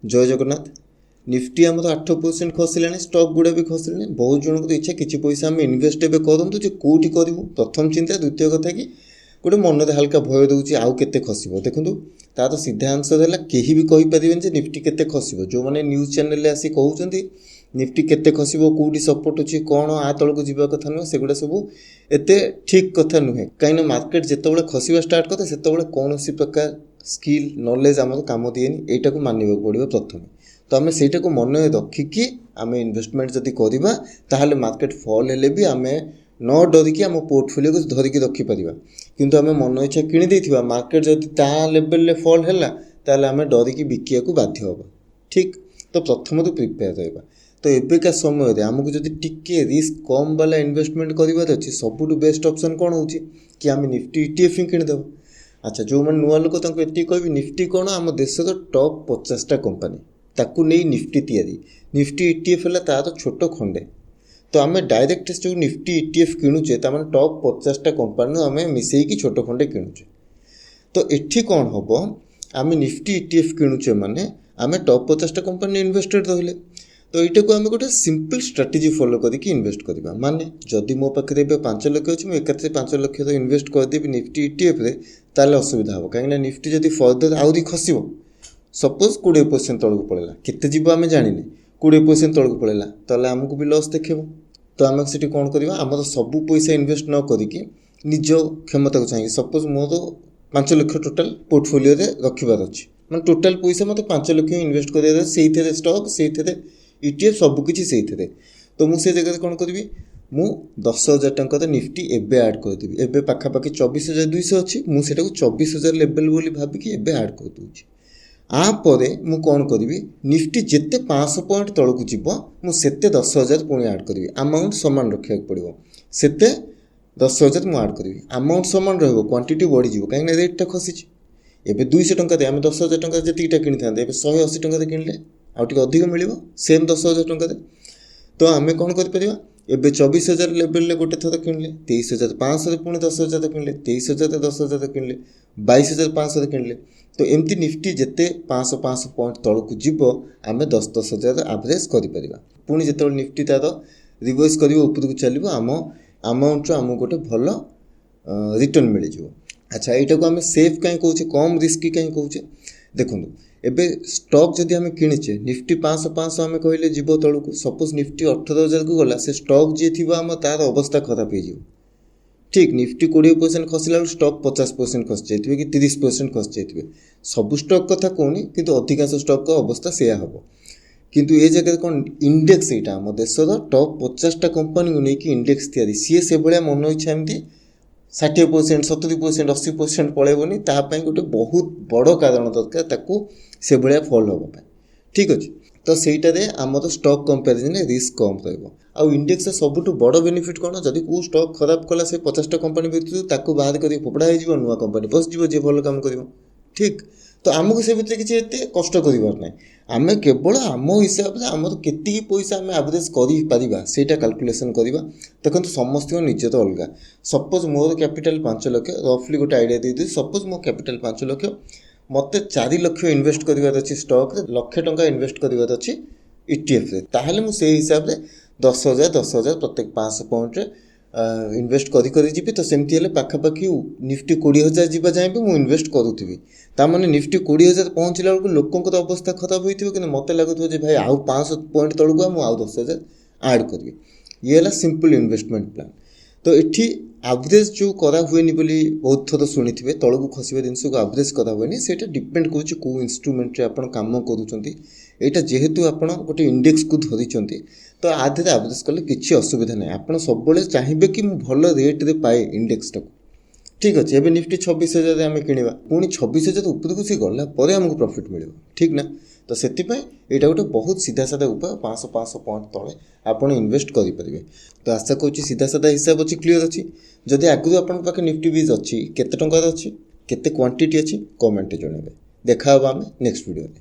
ଜୟ ଜଗନ୍ନାଥ। ନିଫ୍ଟି ଆମର 8% ଖସିଲାଣି, ଷ୍ଟକ୍ ଗୁଡ଼ା ବି ଖସିଲାଣି। ବହୁତ ଜଣଙ୍କର ଇଚ୍ଛା କିଛି ପଇସା ଆମେ ଇନଭେଷ୍ଟ ଏବେ କରନ୍ତୁ ଯେ କେଉଁଠି କରିବୁ, ପ୍ରଥମ ଚିନ୍ତା। ଦ୍ୱିତୀୟ କଥା କି ଗୋଟେ ମନରେ ହାଲକା ଭୟ ଦେଉଛି, ଆଉ କେତେ ଖସିବ? ଦେଖନ୍ତୁ, ତାର ସିଧା ଆନ୍ସର୍ ହେଲା, କେହି ବି କହିପାରିବେନି ଯେ ନିଫ୍ଟି କେତେ ଖସିବ। ଯେଉଁମାନେ ନ୍ୟୁଜ୍ ଚ୍ୟାନେଲରେ ଆସି କହୁଛନ୍ତି ନିଫ୍ଟି କେତେ ଖସିବ, କେଉଁଠି ସପୋର୍ଟ ଅଛି, କ'ଣ ଆ ତଳକୁ ଯିବା କଥା ନୁହେଁ, ସେଗୁଡ଼ା ସବୁ ଏତେ ଠିକ୍ କଥା ନୁହେଁ। କାହିଁକିନା ମାର୍କେଟ ଯେତେବେଳେ ଖସିବା ଷ୍ଟାର୍ଟ କରେ, ସେତେବେଳେ କୌଣସି ପ୍ରକାର ସ୍କିଲ୍, ନଲେଜ୍ ଆମର କାମ ଦିଏନି। ଏଇଟାକୁ ମାନିବାକୁ ପଡ଼ିବ ପ୍ରଥମେ। ତ ଆମେ ସେଇଟାକୁ ମନରେ ରଖିକି ଆମେ ଇନଭେଷ୍ଟମେଣ୍ଟ ଯଦି କରିବା, ତାହେଲେ ମାର୍କେଟ ଫଲ୍ ହେଲେ ବି ଆମେ ନ ଡରିକି ଆମ ପୋର୍ଟଫୋଲିଓକୁ ଧରିକି ରଖିପାରିବା। କିନ୍ତୁ ଆମେ ମନ ଇଚ୍ଛା କିଣି ଦେଇଥିବା, ମାର୍କେଟ ଯଦି ତା ଲେଭେଲରେ ଫଲ୍ ହେଲା, ତାହେଲେ ଆମେ ଡରିକି ବିକିବାକୁ ବାଧ୍ୟ ହେବା, ଠିକ୍? ତ ପ୍ରଥମରୁ ପ୍ରିପେୟାର ରହିବା। ତ ଏବେକା ସମୟରେ ଆମକୁ ଯଦି ଟିକେ ରିସ୍କ କମ୍ ବାଲା ଇନଭେଷ୍ଟମେଣ୍ଟ କରିବାର ଅଛି, ସବୁଠୁ ବେଷ୍ଟ ଅପସନ୍ କ'ଣ ହେଉଛି କି ଆମେ ନିଫ୍ଟି ଇଟିଏଫ୍ ହିଁ କିଣିଦେବା। ଆଚ୍ଛା, ଯେଉଁମାନେ ନୂଆ ଲୋକ, ତାଙ୍କୁ ଏତିକି କହିବି, ନିଫ୍ଟି କ'ଣ? ଆମ ଦେଶର ଟପ୍ 50ଟା କମ୍ପାନୀ, ତାକୁ ନେଇ ନିଫ୍ଟି ତିଆରି। ନିଫ୍ଟି ଇଟିଏଫ୍ ହେଲା ତା'ର ଛୋଟ ଖଣ୍ଡେ। ତ ଆମେ ଡାଇରେକ୍ଟ ଯେଉଁ ନିଫ୍ଟି ଇଟିଏଫ୍ କିଣୁଛେ, ତାମାନେ ଟପ୍ 50ଟା କମ୍ପାନୀରୁ ଆମେ ମିଶେଇକି ଛୋଟ ଖଣ୍ଡେ କିଣୁଛେ। ତ ଏଠି କ'ଣ ହେବ? ଆମେ ନିଫ୍ଟି ଇଟିଏଫ୍ କିଣୁଛେ ମାନେ ଆମେ ଟପ୍ 50ଟା କମ୍ପାନୀ ଇନଭେଷ୍ଟେଡ଼ ରହିଲେ। ତ ଏଇଟାକୁ ଆମେ ଗୋଟେ ସିମ୍ପଲ୍ ଷ୍ଟ୍ରାଟେଜି ଫଲୋ କରିକି ଇନଭେଷ୍ଟ କରିବା। ମାନେ ଯଦି ମୋ ପାଖରେ ଏବେ 5 ଲକ୍ଷ ଅଛି, ମୁଁ ଏକାଥରେ 5 ଲକ୍ଷର ଇନଭେଷ୍ଟ କରିଦେବି ନିଫ୍ଟି ଇଟିଏଫ୍ରେ, ତାହେଲେ ଅସୁବିଧା ହେବ। କାହିଁକିନା ନିଫ୍ଟି ଯଦି ଫର୍ଦର ଆହୁରି ଖସିବ, ସପୋଜ୍ 20% ତଳକୁ ପଳେଇଲା, କେତେ ଯିବ ଆମେ ଜାଣିନେ, 20% ତଳକୁ ପଳେଇଲା, ତାହେଲେ ଆମକୁ ବି ଲସ୍ ଦେଖେଇବ। ତ ଆମେ ସେଠି କ'ଣ କରିବା? ଆମର ସବୁ ପଇସା ଇନଭେଷ୍ଟ ନ କରିକି ନିଜ କ୍ଷମତାକୁ ଚାହିଁକି, ସପୋଜ୍ ମୋର 5 ଲକ୍ଷ ଟୋଟାଲ୍ ପୋର୍ଟଫୋଲିଓରେ ରଖିବାର ଅଛି, ମାନେ ଟୋଟାଲ୍ ପଇସା ମୋତେ 5 ଲକ୍ଷ ଇନଭେଷ୍ଟ କରିବାର ଅଛି, ସେଇଥିରେ ଷ୍ଟକ୍, ସେଇଥିରେ ଇଟିଏଫ୍, ସବୁକିଛି ସେଇଥିରେ। ତ ମୁଁ ସେ ଜାଗାରେ କ'ଣ କରିବି? ମୁଁ 10,000 ଟଙ୍କାର ନିଫ୍ଟି ଏବେ ଆଡ଼୍ କରିଦେବି। ଏବେ ପାଖାପାଖି 24,200 ଅଛି। ମୁଁ ସେଇଟାକୁ 24,000 ଲେଭେଲ୍ ବୋଲି ଭାବିକି ଏବେ ଆଡ଼୍ କରିଦେଉଛି। ଆ ପରେ ମୁଁ କ'ଣ କରିବି? ନିଫ୍ଟି ଯେତେ 500 ପଏଣ୍ଟ ତଳକୁ ଯିବ, ମୁଁ ସେତେ 10,000 ପୁଣି ଆଡ଼୍ କରିବି। ଆମାଉଣ୍ଟ ସମାନ ରଖିବାକୁ ପଡ଼ିବ। ସେତେ 10,000 ମୁଁ ଆଡ଼୍ କରିବି। ଆମାଉଣ୍ଟ ସମାନ ରହିବ, କ୍ୱାଣ୍ଟିଟି ବଢ଼ିଯିବ, କାହିଁକିନା ରେଟ୍ଟା ଖସିଛି। ଏବେ 200 ଟଙ୍କାରେ ଆମେ 10,000 ଟଙ୍କାରେ ଯେତିକିଟା କିଣିଥାନ୍ତେ, ଏବେ 180 ଟଙ୍କାରେ କିଣିଲେ ଆଉ ଟିକେ ଅଧିକ ମିଳିବ ସେମ୍ 10,000 ଟଙ୍କାରେ। ତ ଆମେ କ'ଣ କରିପାରିବା? ଏବେ 24,000 ଲେଭେଲରେ ଗୋଟେ ଥର କିଣିଲେ, 23,500ରେ ପୁଣି 10,000 କିଣିଲେ, 23,000 10,000 କିଣିଲେ, 22,500ରେ କିଣିଲେ। ତ ଏମିତି ନିଫ୍ଟି ଯେତେ 500 500 ପଏଣ୍ଟ ତଳକୁ ଯିବ, ଆମେ ଦଶ ଦଶ ହଜାର ଆଭରେଜ୍ କରିପାରିବା। ପୁଣି ଯେତେବେଳେ ନିଫ୍ଟି ତା'ର ରିଭର୍ସ କରିବ, ଉପରକୁ ଚାଲିବ, ଆମ ଆମାଉଣ୍ଟରୁ ଆମକୁ ଗୋଟେ ଭଲ ରିଟର୍ଣ୍ଣ ମିଳିଯିବ। ଆଚ୍ଛା, ଏଇଟାକୁ ଆମେ ସେଫ୍ କାହିଁ କହୁଛେ, କମ୍ ରିସ୍କି କାହିଁ କହୁଛେ? ଦେଖନ୍ତୁ, ଏବେ ଷ୍ଟକ୍ ଯଦି ଆମେ କିଣିଛେ, ନିଫ୍ଟି 500 500 ଆମେ କହିଲେ ଯିବ ତଳକୁ, ସପୋଜ୍ ନିଫ୍ଟି 18,000କୁ ଗଲା, ସେ ଷ୍ଟକ୍ ଯିଏ ଥିବ ଆମ, ତା'ର ଅବସ୍ଥା ଖରାପ ହେଇଯିବ, ଠିକ୍? ନିଫ୍ଟି 20% ଖସିଲା ବେଳକୁ ଷ୍ଟକ୍ 50% ଖସି ଯାଇଥିବେ କି 30% ଖସି ଯାଇଥିବେ। ସବୁ ଷ୍ଟକ୍ କଥା କହୁନି, କିନ୍ତୁ ଅଧିକାଂଶ ଷ୍ଟକ୍ର ଅବସ୍ଥା ସେଇଆ ହେବ। କିନ୍ତୁ ଏ ଜାଗାରେ କ'ଣ? ଇଣ୍ଡେକ୍ସ, ଏଇଟା ଆମ ଦେଶର ଟପ୍ 50ଟା କମ୍ପାନୀକୁ ନେଇକି ଇଣ୍ଡେକ୍ସ ତିଆରି। ସିଏ ସେଭଳିଆ ମନ ଇଚ୍ଛା ଏମିତି 60%, 70%, 80% ପଳେଇବନି। ତା ପାଇଁ ଗୋଟେ ବହୁତ ବଡ଼ କାରଣ ଦରକାର ତାକୁ ସେଭଳିଆ ଫଲ୍ ହେବା ପାଇଁ, ଠିକ୍ ଅଛି? ତ ସେଇଟାରେ ଆମର ଷ୍ଟକ୍ କମ୍ପାରିଜନରେ ରିସ୍କ କମ୍ ରହିବ। ଆଉ ଇଣ୍ଡେକ୍ସର ସବୁଠୁ ବଡ଼ ବେନିଫିଟ୍ କ'ଣ? ଯଦି କେଉଁ ଷ୍ଟକ୍ ଖରାପ କଲା ସେ 50ଟା କମ୍ପାନୀ ଭିତରୁ, ତାକୁ ବାହାର କରିକି ଫୋପଡ଼ା ହେଇଯିବ, ନୂଆ କମ୍ପାନୀ ପଶିଯିବ ଯିଏ ଭଲ କାମ କରିବ, ଠିକ୍? ତ ଆମକୁ ସେ ଭିତରେ କିଛି ଏତେ କଷ୍ଟ କରିବାର ନାହିଁ। ଆମେ କେବଳ ଆମ ହିସାବରେ ଆମର କେତିକି ପଇସା ଆମେ ଆଭରେଜ୍ କରିପାରିବା, ସେଇଟା କାଲକୁଲେସନ୍ କରିବା। ଦେଖନ୍ତୁ, ସମସ୍ତଙ୍କ ନିଜର ଅଲଗା। ସପୋଜ୍ ମୋର କ୍ୟାପିଟାଲ୍ 5 ଲକ୍ଷ, ରଫଲି ଗୋଟେ ଆଇଡ଼ିଆ ଦେଇଦେଉଛି। ସପୋଜ୍ ମୋ କ୍ୟାପିଟାଲ୍ 5 ଲକ୍ଷ, ମୋତେ 4 ଲକ୍ଷ ଇନଭେଷ୍ଟ କରିବାର ଅଛି ଷ୍ଟକ୍ରେ, ଲକ୍ଷେ ଟଙ୍କା ଇନଭେଷ୍ଟ କରିବାର ଅଛି ଇଟିଏଫ୍ରେ, ତାହେଲେ ମୁଁ ସେଇ ହିସାବରେ 10,000 10,000 ପ୍ରତ୍ୟେକ 500 ପଏଣ୍ଟରେ ଇନଭେଷ୍ଟ କରି କରି ଯିବି। ତ ସେମିତି ହେଲେ ପାଖାପାଖି ନିଫ୍ଟି 20,000 ଯିବା ଯାଏଁ ବି ମୁଁ ଇନଭେଷ୍ଟ କରୁଥିବି। ତାମାନେ ନିଫ୍ଟି 20,000 ପହଞ୍ଚିଲା ବେଳକୁ ଲୋକଙ୍କର ଅବସ୍ଥା ଖରାପ ହୋଇଥିବ, କିନ୍ତୁ ମୋତେ ଲାଗୁଥିବ ଯେ ଭାଇ, ଆଉ 500 ପଏଣ୍ଟ ତଳକୁ ଆଉ ମୁଁ ଆଉ 10,000 ଆଡ଼୍ କରିବି। ଇଏ ହେଲା ସିମ୍ପଲ୍ ଇନଭେଷ୍ଟମେଣ୍ଟ ପ୍ଲାନ୍। ତ ଏଠି ଆଭରେଜ୍ ଯେଉଁ କରାହୁଏନି ବୋଲି ବହୁତ ଥର ଶୁଣିଥିବେ, ତଳକୁ ଖସିବା ଜିନିଷକୁ ଆଭରେଜ୍ କରାହୁଏନି। ସେଇଟା ଡିପେଣ୍ଡ କରୁଛି କେଉଁ ଇନଷ୍ଟ୍ରୁମେଣ୍ଟରେ ଆପଣ କାମ କରୁଛନ୍ତି। ଏଇଟା ଯେହେତୁ ଆପଣ ଗୋଟେ ଇଣ୍ଡେକ୍ସକୁ ଧରିଛନ୍ତି, ତ ଆ ଦେହରେ ଆଭରେଜ୍ କଲେ କିଛି ଅସୁବିଧା ନାହିଁ। ଆପଣ ସବୁବେଳେ ଚାହିଁବେ କି ମୁଁ ଭଲ ରେଟ୍ରେ ପାଏ ଇଣ୍ଡେକ୍ସଟାକୁ, ଠିକ୍ ଅଛି? ଏବେ ନିଫ୍ଟି 26,000ରେ ଆମେ କିଣିବା, ପୁଣି 26,000 ଉପରକୁ ସେ ଗଲା ପରେ ଆମକୁ ପ୍ରଫିଟ୍ ମିଳିବ, ଠିକ୍ ନା? ତ ସେଥିପାଇଁ ଏଇଟା ଗୋଟେ ବହୁତ ସିଧା ସାଧା ଉପାୟ। 500 500 ପଏଣ୍ଟ ତଳେ ଆପଣ ଇନଭେଷ୍ଟ କରିପାରିବେ। ତ ଆଶା କରୁଛି ସିଧା ସାଧା ହିସାବ ଅଛି, କ୍ଲିଅର୍ ଅଛି। ଯଦି ଆଗରୁ ଆପଣଙ୍କ ପାଖରେ ନିଫ୍ଟି ବିଜ୍ ଅଛି, କେତେ ଟଙ୍କାର ଅଛି, କେତେ କ୍ୱାଣ୍ଟିଟି ଅଛି, କମେଣ୍ଟରେ ଜଣାଇବେ। ଦେଖା ହେବ ଆମେ ନେକ୍ସଟ ଭିଡ଼ିଓରେ।